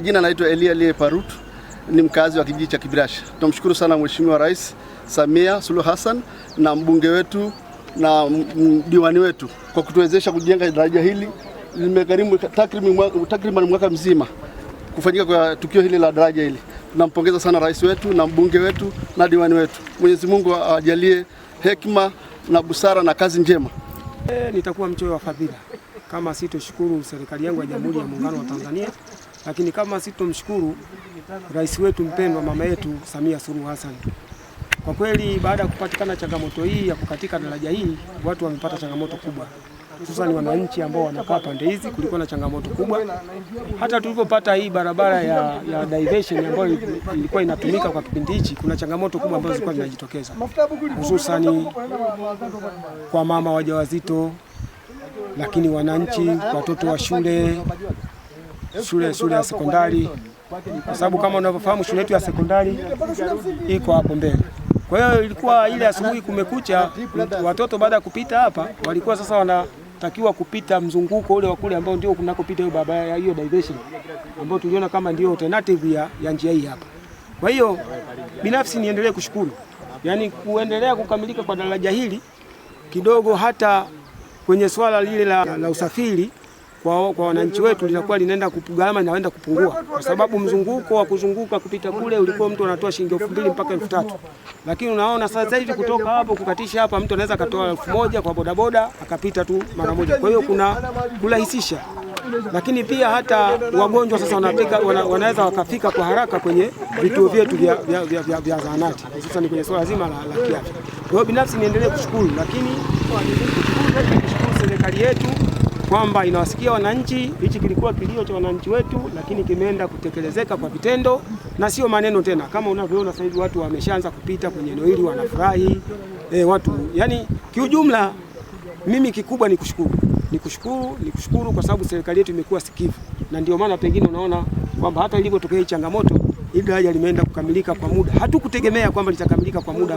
Majina naitwa Elia Lie Parut, ni mkazi wa kijiji cha Kibirasha. Tunamshukuru sana Mheshimiwa Rais Samia Suluhu Hassan na mbunge wetu na diwani wetu kwa kutuwezesha kujenga daraja hili. Limegharimu takriban mwaka mzima kufanyika kwa tukio hili la daraja hili. Tunampongeza sana rais wetu na mbunge wetu na diwani wetu. Mwenyezi Mungu awajalie hekima na busara na kazi njema. Nitakuwa mchoyo wa fadhila kama sitoshukuru serikali yangu ya Jamhuri ya Muungano wa Tanzania, lakini kama sitomshukuru rais wetu mpendwa, mama yetu Samia Suluhu Hassan. Kwa kweli, baada ya kupatikana changamoto hii ya kukatika daraja hii, watu wamepata changamoto kubwa, hususan wananchi ambao wanakaa pande hizi, kulikuwa na changamoto kubwa. Hata tulipopata hii barabara ya diversion ambayo ilikuwa inatumika kwa kipindi hichi, kuna changamoto kubwa ambazo zilikuwa zinajitokeza, hususani kwa mama wajawazito, lakini wananchi, watoto wa shule ya sekondari, kwa sababu kama unavyofahamu shule yetu ya sekondari iko hapo mbele. Kwa hiyo ilikuwa ile asubuhi kumekucha, watoto baada ya kupita hapa walikuwa sasa wanatakiwa kupita mzunguko ule wa kule ambao ndio kunakopita hiyo barabara ya hiyo diversion ambayo tuliona kama ndio alternative ya njia hii hapa. Kwa hiyo binafsi niendelee kushukuru, yaani kuendelea kukamilika kwa daraja hili kidogo hata kwenye swala lile la usafiri kwa wananchi wetu linakuwa linaenda gharama inaenda kupungua, kwa sababu mzunguko wa kuzunguka kupita kule ulikuwa mtu anatoa shilingi 2000 mpaka 3000, lakini unaona sasa hivi kutoka hapo kukatisha hapa mtu anaweza akatoa 1000 kwa bodaboda akapita tu mara moja. Kwa hiyo kuna kurahisisha, lakini pia hata wagonjwa sasa wanaweza wakafika kwa haraka kwenye vituo vyetu vya zahanati, hususan kwenye swala zima la kiafya. Kwa hiyo binafsi niendelee kushukuru, lakini kushukuru serikali yetu kwamba inawasikia wananchi. Hichi kilikuwa kilio cha wananchi wetu, lakini kimeenda kutekelezeka kwa vitendo na sio maneno tena. Kama unavyoona sasa hivi watu wameshaanza kupita kwenye eneo hili wanafurahi. Watu yani, kiujumla mimi kikubwa ni kushukuru, ni kushukuru kwa sababu serikali yetu imekuwa sikivu, na ndio maana pengine unaona kwamba hata ilipotokea hii changamoto, hili daraja limeenda kukamilika kwa muda. Hatukutegemea kwamba litakamilika kwa muda.